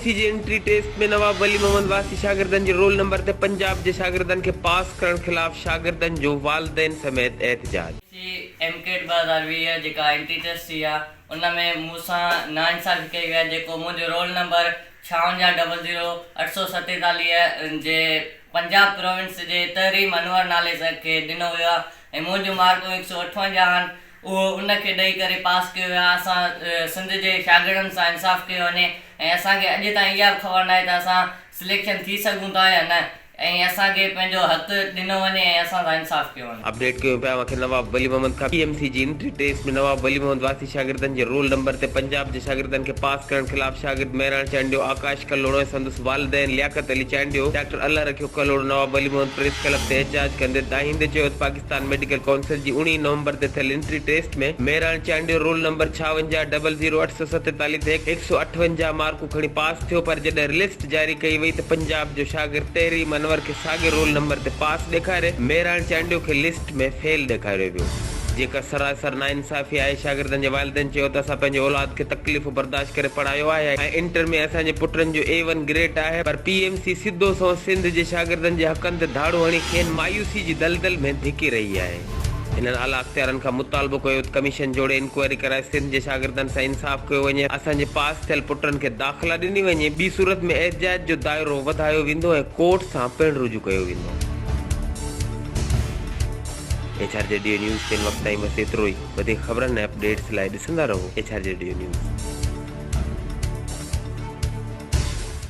سي جي entry test ۾ Nawab Wali Muhammad واسي شاگردن جي رول نمبر تي پنجاب جي شاگردن کي پاس ڪرڻ خلاف شاگردن جو والدين سميت احتجاج. سي ايم ڪيٽ 2020 جيڪا انٽري ٽيسٽ ٿي آ ان ۾ مون سان ناانصافي ڪئي وئي آ جيڪو منهنجو رول نمبر ڇاونجاهه ڊبل زيرو 847 جي پنجاب پروونس جي تحريم انور نالي کي ڏنو ويو آ ۽ منهنجون مارڪون هڪ سئو اٺونجاهه آهن اهو ان کي ڏئي ڪري پاس ڪيو ويو آهي اسان سنڌ جي شاگردن سان انصاف ڪيو وڃي ۽ اسان کي اڄ تائين اها به خبر ناهي ته اسان سليڪشن ٿي سگهون ٿا يا نه ۽ اسان کي پنهنجو حق ڏنو وڃي ۽ اسان سان انصاف ڪيو وڃي. اپڊيٽ ڪيون پيا اوهان کي نواب ولي محمد کان پي ايم سي جي انٽري ٽيسٽ ۾ نواب ولي محمد واسي شاگردن جي رول نمبر تي پنجاب جي شاگردن کي پاس ڪرڻ خلاف شاگرد مهراڻ چانڊيو، آڪاش ڪلهوڙو ۽ سندس والدين لياقت علي چانڊيو، ڊاڪٽر الله رکيو ڪلهوڙو نواب ولي محمد پريس ڪلب تي احتجاج ڪندي دانهيندي چيو ته پاڪستان ميڊيڪل ڪائونسل جي اوڻيهه نومبر تي ٿيل entry test ۾ Mehran Chandio roll number ڇاونجاهه double zero 847 تي هڪ سئو اٺونجاهه مارڪون کڻي پاس ٿيو پر جڏهن لسٽ جاري ڪئي وئي ته پنجاب جو شاگرد تحريم انور کي ساڳئي رول نمبر تي پاس ڏيکاري مهراڻ چانڊيو کي لسٽ ۾ فيل ڏيکاريو ويو جيڪا سراسر ناانصافي آهي شاگردن جي والدين چيو ته اسان پنهنجي اولاد کي تڪليفون برداشت ڪري پڙهايو آهي ۽ انٽر ۾ اسان جي پٽن جو اي ون گريڊ آهي پر پي ايم سي سڌو سنئون سنڌ جي شاگردن جي حقن تي ڌاڙو هڻي کين مايوسي جي دلدل ۾ ڌڪي رهي آهي. هنن اعليٰ اختيارن کان مطالبو ڪيو ته ڪميشن جوڙي انڪوائري ڪرائي سنڌ جي شاگردن سان انصاف ڪيو وڃي، اسان جي پاس ٿيل پٽن کي داخلا ڏني وڃي، ٻي صورت ۾ احتجاج جو دائرو وڌايو ويندو ۽ ڪورٽ سان پڻ رجوع ڪيو ويندو. H R G D news تي هن وقت تائين بس ايترو ئي، وڌيڪ خبرن ۽ اپڊيٽس لاء ڏسندا رهو H R G D news.